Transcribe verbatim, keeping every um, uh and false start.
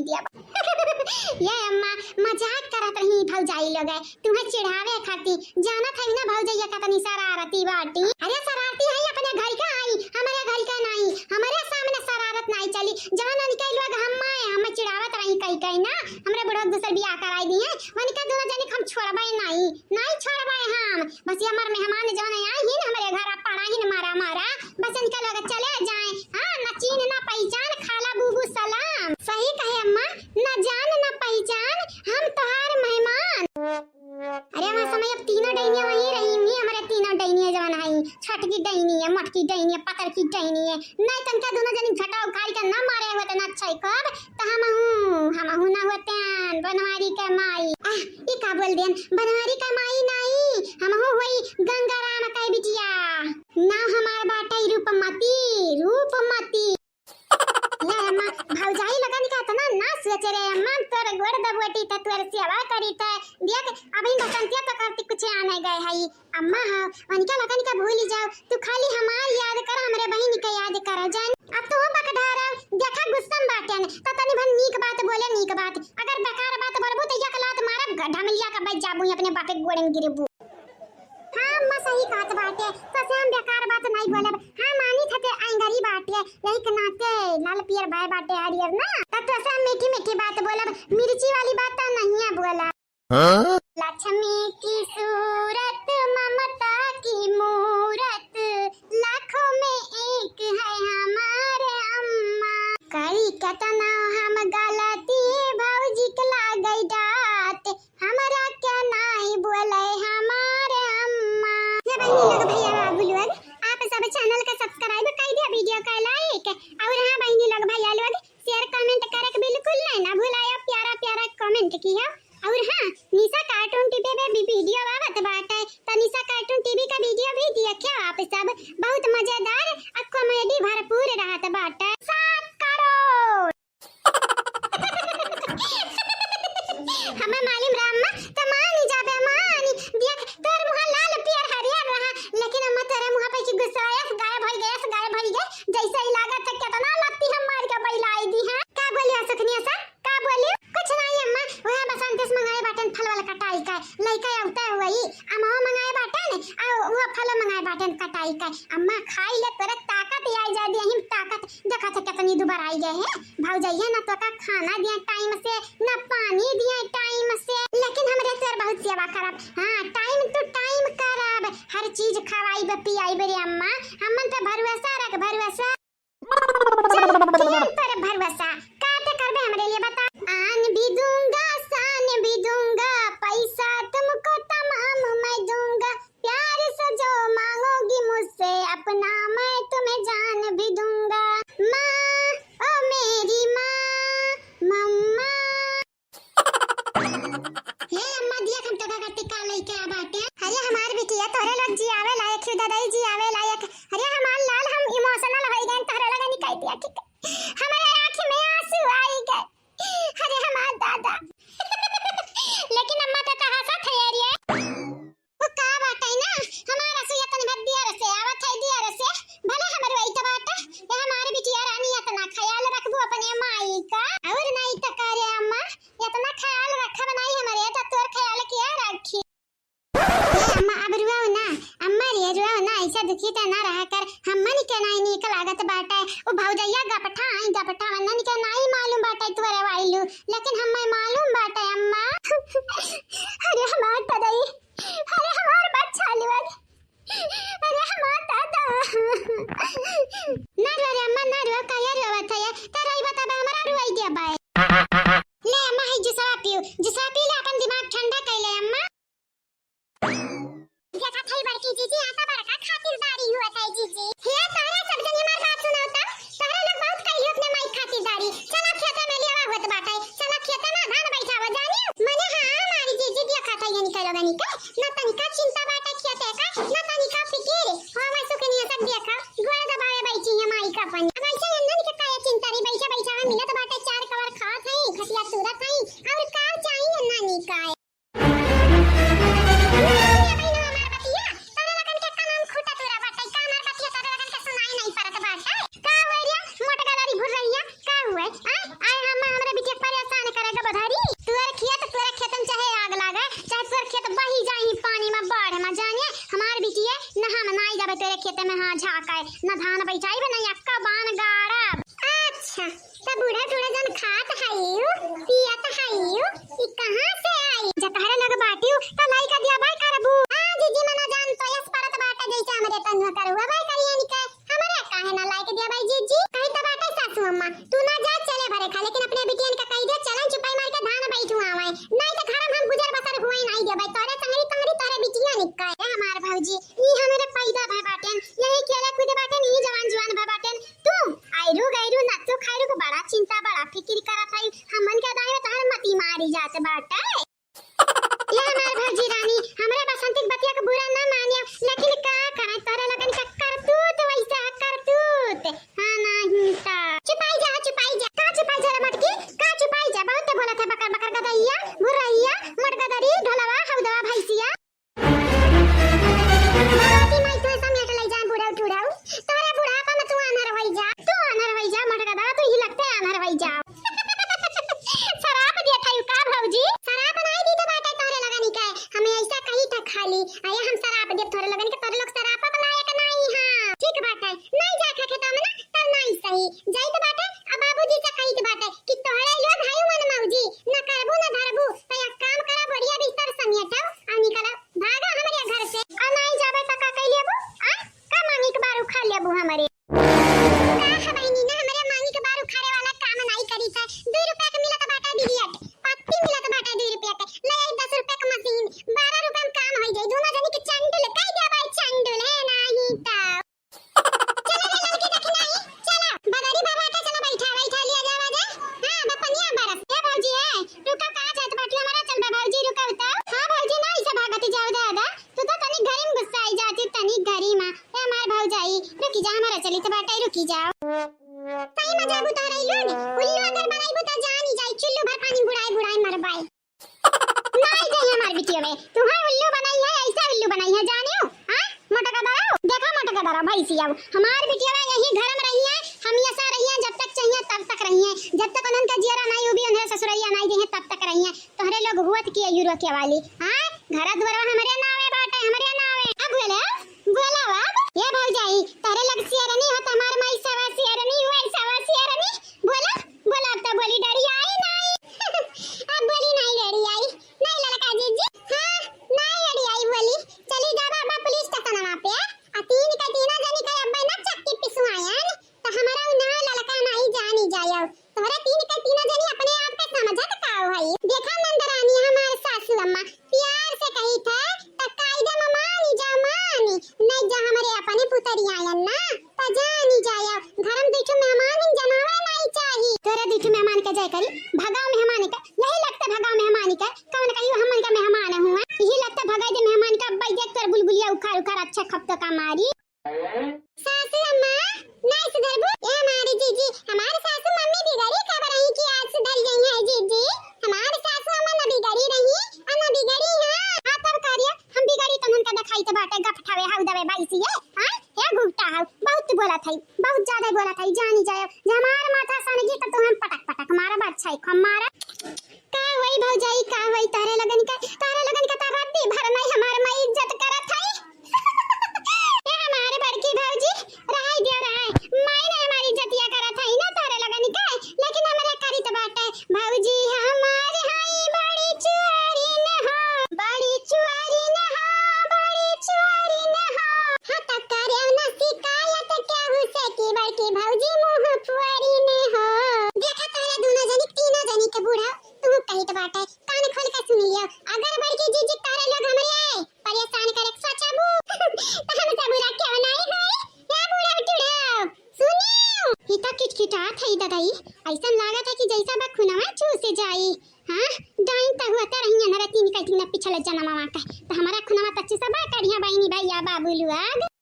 दिया बा। ये अम्मा, मजाक करत रही भौजाई लोग, तुम्हें चिढ़ावे खातिर। जानत है ना भौजैया कतनी शरारती बाटी। अरे शरारती है अपने घर का आई, हमारे घर का नहीं, हमारे सामने शरारत नहीं चली। जवन उनके लोग हम आए, हमें चिढ़ावत रही कही कही ना, हमरे बुढ़वा दूसर बियाह कराई दिए, उनका दोनों जने हम छोड़बे नहीं, नहीं छोड़बे हम। बस ये हमार मेहमान जवन आई ही ना हमरे घर, पड़ा ही न मारा मारा, बस इनका लोग चले जाए। हाँ, ना चीन ना पहचान, खाला बूबू सलाम। सही कहे अम्मा, ना जान ना पहचान, हम तोहार मेहमान। अरे वहाँ समय अब तीनों डैनिया वहीं रही हुई, हमारे तीनों डैनिया जवन आई, छोटकी डैनी है, मोटकी डैनी है, पतरकी डैनी है, नहीं तो इनका दोनों जनी झटा उखाड़ के ना मारे हुए तो ना अच्छा ही कब, तो हम हूँ, हम हूँ ना होते हैं बनवारी के माई। आह, ये का बोल देन, बनवारी के माई नहीं, हम हूँ वही गंगाराम के बिटिया। नाम हमार बाटे रूपमती, रूपमती। ले अम्मा, भौजाई लगन का इतना ना सोचे रे अम्मा, तोर गोड़ दबोटी त तोर सेवा करी त। देख, अभी बसंतिया तो करती कुछ आने गए हई। अम्मा हो, उनका लगन का भूली जाओ, तू खाली हमार याद कर, हमरे बहिन के याद कर जान। अब तू बकढारा, देखा गुस्सा में बाटेन, त तनी भर नीक बात बोले, नीक बात। अगर बेकार बात बोलबू त एक लात मारब, गड्ढा में लिया के बैठ जाबू, अपने बापे के गोड़े में गिरबू। हाँ अम्मा, सही कहत बाटे, तोसे हम बेकार बात नहीं बोलब। हाँ, मानी थे ते आंगरी बाटे, यही के नाते लाल पियर बाय बाटे हरियर ना, त तोसे हम मीठी मीठी बात बोलब, मिर्ची वाली बात तो नहीं है बोला। हाँ? लक्ष्मी की सूरत, ममता की मूरत, लाखों में एक है हमारे अम्मा। करी केतना हम गलती, भौजी के लागई डांट, हमरा के नाई बोले हमार अम्मा। हे बहिनी लोग, भैया बाबू लोग, आप सब channel के subscribe कर दिया, video का like, और हाँ बहिनी लोग, भैया लोग, share comment करे के बिल्कुल नहीं ना भुलाया, प्यारा प्यारा comment किया। और हाँ, निशा cartoon TV पे भी video आवत बाटे, तो निशा cartoon TV का video भी देखियो आप सब, बहुत मजेदार और comedy भरपूर रहत बाटे। सात करोड़। हमें मालूम रहा अम्मा, त मानी जाबे मानी। देख, तोर मुँह लाल पियर हरियर रहा, लेकिन अम्मा तेरे मुँह पे की गुस्सा आया, गायब भई गया, गायब भई गया। जैसे ही लागत है केतना लत्ती हम मार के बैलाई दी हैं। का बोलियो सुखनिया सा? का बोलियो? कुछ नहीं अम्मा, वह बसंती से मंगाए बाटन फल वाला कटाई का, लइका अवते हुई, अम्मा मंगाए बाटन, आ वो फल मंगाए बाटन कटाई का। अम्मा खाई ले, तोरे ताकत आई जाए, देही में ताकत। देखा थे कितनी दुबर आई गए हैं भौजैया, ना तो का खाना दिया time से, ना पानी दिया time से, लेकिन हमरे तोर बहुत सेवा करब। हाँ, time to time करब, हर चीज खवाइब पियाइब रे अम्मा, हमन पे भरोसा रख, भरोसा। चल, तोर भरोसा का ते करबे हमरे लिए बता। आन भी दूंगा, शान भी दूंगा, पैसा तुमको तमाम मैं दूंगा, प्यार से जो मांगोगी मुझसे अपना, मैं तुम्हें जान भी दूंगा। माँ, ओ मेरी माँ, मम्मा। हे अम्मा, दिया हम तोका करती का लइके आ बाटे। अरे हमार बिटिया, तोरे लोग जियावे लायक ही दादा, जियावे लायक। अरे हमार लाल, हम emotional हो गए, तोरे लोग निकाल दिया, ठीक है? हमारे आँख में आंसू आई गए। अरे हमार दादा। लेकिन अम्मा तो कहाँ सा थे रे? वो का बाटे ना, हमारा सुइया तनी भर दिया रसे, आवत है दिया रसे, भले हमर वही तो बाटे, ये हमार बिटिया रानी इतना ख्याल रखबू अपने माई का, और नहीं तो का रे अम्मा, इतना ख्याल रखब नहीं हमरे, तो तोर ख्याल किया रखी। ए अम्मा, अब रुआओ ना, अम्मा रे रुआओ ना, ऐसा दुखी तो ना रहा कर, हमन के नाई नीक लागत बाटे, वो भौजैया गपठा आई गपठा, वन्नन के नाई मालूम बाटे तुअरे वाइलू, लेकिन हमें मालूम बाटे अम्मा। अरे हमार तदई, अरे हमार बच्चा लोग, अरे हमार दादा। ना रो रे अम्मा, ना रो, काहे रोवत है? तो रोई बता बा, हमारा रोई दे बाय। ले अम्मा, है जुसवा पीऊ, जुसवा पी ले, अपन दिमाग ठंडा कर ले अम्मा। देखा थई बड़की जीजी, आता बड़का खातिरदारी हुआ थई जीजी। हे तोहरा सब जनी हमार बात सुनाओ त, तोहरा लोग बहुत कइली अपने माई खातिरदारी। चला खेते में लेवा होत बाटे, चला खेते में धान बैठावा जानी। मने हाँ, हमारी जीजी देखा थई इनके लोगनी के, ना तनिका चिंता बाटे खेते का, ना तनिका फिकिर। हाँ, मैं सुखनिया सब देखा, गोड़ दबावे बैठी है माई का अपन। अब ऐसे नंदन के काहे चिंता रे, बैठा बैठा हम मिलत बाटे, चार कवर खात हई, खटिया तूरत हई, और का चाहिए नानी का? ना धान बैठाइब, ना एक्का बान गाड़ब। अच्छा, त बूढ़ा थोड़ा जन खात हइउ, पियत हइउ, ई कहाँ से आई? जतहरे लग बाटिउ, त लाइक दिया भाई करबू। हाँ, जीजी मना जान तो यस परत बाटे, जैसे हमरे तनुआ करुआ भाई करियन के। हमरा काहे ना लाइक दिया भाई जीजी? कही त बाटे सासू अम्मा, तू ना जा चले भरे खा, लेकिन अपने बिटियन का कही दे, चलन चुपाई मार के धान बैठू आवे। नाई त घर में हम गुजर बसर हुए नाई देबै। तोरे संगरी तंगरी तोरे बिटिया निकाय। ए हमार भौजी, ई हमरे पैदा भय बाटेन, यही खेले कूदे बाटेन, ई जवान जुआन भय बाटेन। तू आयरू गैरू नत्थू खैरू के बड़ा चिंता, बड़ा फिकिर करत हई। हमन के दाई में तोहर मती मारी जात बाटे। ये हमार भौजी रानी, हमरा बसंती के बतिया के बुरा ना मानियो, लेकिन का करे, तोरे लगन के करतूत वैसा है, करतूत। हाँ, नहीं ता। चुपाई जा, चुपाई जा। का चुपाई जा रे मटकी? का चुपाई जा? बहुत बोलत है बकर बकर गदैया, भुर्रैया, मोटगदरी, ढोलवा, हौदवा, भैंसिया। बाराती माई तोहे समेट लई जाए बुढ़ऊ ठुढ़ऊ। तोहरे बुढ़ापा में तू आन्हर होई जा। तू आन्हर होई जा, मोटगदरा, तू ही लगते आन्हर होई जा। सराप दिया था यू का भौजी? सराप नाई दी तो बाटे तोहरे लगनी के। हमें ऐसा कही था खाली। आया हम सराप देब तोहरे लगन के, तोहरे लोग सराप लायक नाई हाँ। ठीक बाटे, नाई जाए खा खेता में ना, तब नाई सही। जाई तो बाटे, अब बाबूजी से कही तो बाटे कि तोहरे लोग हाई मन मौजी, न करबू न धरबू, तो एक काम करा, बढ़िया बिस्तर समेटो, आ निकलो, भागा हमरे घर से। आ नाई जाबे त का कई लेबू? आ? का मांगी के बारू खा लेबू हमरे? का है बहिनी ना, हमरे मांगी के बारू खारे वाला काम नाई करी थे। दुई रुपया के मिलत बाटे बिलियट, पत्ती मिलत बाटे दुई रुपया के। ले आई दस रुपया के मशीन, बारह रुपया में काम होई जाई। दोनों जनी के चंडुल कई देबै, चंडुल है नाही त। चला रे लड़की दखिनाई, चला। बदरी बाबा के चला बैठा, बैठा लिया जावा जा। हाँ, बपनिया बरस। ए भौजी, ए, रुका, कहाँ जात बाटी? हमारा चल बा भौजी, रुका तो। हाँ भौजी, ना ऐसे भागती जाओ दादा। तू तो तनी घरी में गुस्सा आई जाती, तनी घरी में। ए हमार भौजाई, रुकी जा, हमारा चली तो बाटे, रुकी जाओ। सही में जाबू तो रही लोग, उल्लू अगर बनाई बू तो जानी जाई, चुल्लू भर पानी बुड़ाई बुड़ाई मरबाई। नाई जाई हमार बिटिया में। तुम्हें उल्लू बनाई है, ऐसा उल्लू बनाई है, जानियो? हाँ? मोटका दराओ, देखा मोटका दराओ, भैंसी आओ। हमार बिटिया में यही घर में रही है, हमेशा रही है, जब तक चाहिए तब तक रही है। जब तक उन्हन का जियरा नाई उबी, उन्हरे ससुरैया नाई दे हैं, तब तक रही है। तोहरे लोग हुअत की अयू रोके वाली। हाँ? घर दुआरवा हमरे नावे बाटे, हमरे नावे। अब बोले, बोला अब। ये भौजाई, तोहरे लोग शेरनी हो, तो हमार माई सवा शेरनी हुआ, सवा शेरनी। बोला, बोला, अब तो बोली डरी आई नाई। अब बोली नाई डरी आई। नाई ललका जीजी। हाँ, नाई डरी आई बोली। चली जाबा अब पुलिस स्टेशनवा पे। आ तीन के तीनों जनी के अब्बे ना चक्की पिसवायन। त हमरा उ ना ललका नाई जानी जायो। तोहरा तीन के तीनों जनी अपने आप के समझत का हई? देखा नंदरानी हमार सासू अम्मा, प्यार से कही थे, त कायदे में मानी जा मानी, नहीं जा हमरे अपने पुतरी आयन ना, त जानी जाया, घर में दुई ठो मेहमान जमावे नहीं चाही। तोरे दुई ठो मेहमान के जाय करी, भगाओ मेहमान के, यही लगते भगाओ मेहमान के, कौन कहियो हमन के मेहमान हुआ, यही लगते भगाई दे मेहमान के, अब बैठे तोर बुलबुलिया उखाड़ उखाड़ अच्छा खपतो का मारी। सासू अम्मा, नहीं सुधरबू? ए हमारी जीजी, हमार सासू मम्मी बिगड़ी का बरही कि आज सुधर गई है जीजी। हमार सासू अम्मा न बिगड़ी रही, आ न बिगड़ी है। हाँ, तब का रे, हम बिगड़ी तमन का देखाई तो बाटे, गप ठावे हाउ दवे बाई सी है। हाँ, ए घुघटा हाउ, बहुत बोला था, बहुत ज्यादा बोला था, जानी जाए। जे हमार माथा सन गई तो तू हम पटक पटक मारा, बात छाई खम मारा। का होई भौजाई, का होई तोहरे लगन के, तोहरे लगन के तो रद्दी भर नहीं हमार माई इज्जत करत है। ए हमार बड़की भौजी, रहाई दियो रहाई, माई ने हमारी इज्जतिया करत है ना तोहरे लगन के, लेकिन हमरा करित बाटे भौजी हमार हाई बड़ी चुअरी न हो, बड़ी चुअरी न हो, बड़ी चुअरी न हो। हाँ त करे न शिकायत केहू से कि बड़की भौजी मुँह फुअरी न हो। देखा तोहरे दोनों जनी, तीनों जनी के बूढ़ा तू कहित बाटे, कान खोल के सुन लियो। अगर बड़की जीजी तारे लोग हमरे परेशान करे के सोचबू, त हमसे बुरा क्यों नहीं होई? ए बूढ़ा टुढ़ा, सुनियो। ई त किटकिटात है ददाई, ऐसन लागत है कि जैसा बा खुनवा चूस जाई। हाँ, डाइन त हुआ त रही है ना तीन कई तीन पिछले जन्मवा के, त हमारा खुनवा त चूसबा करिया बहिनी भैया बाबू लोग।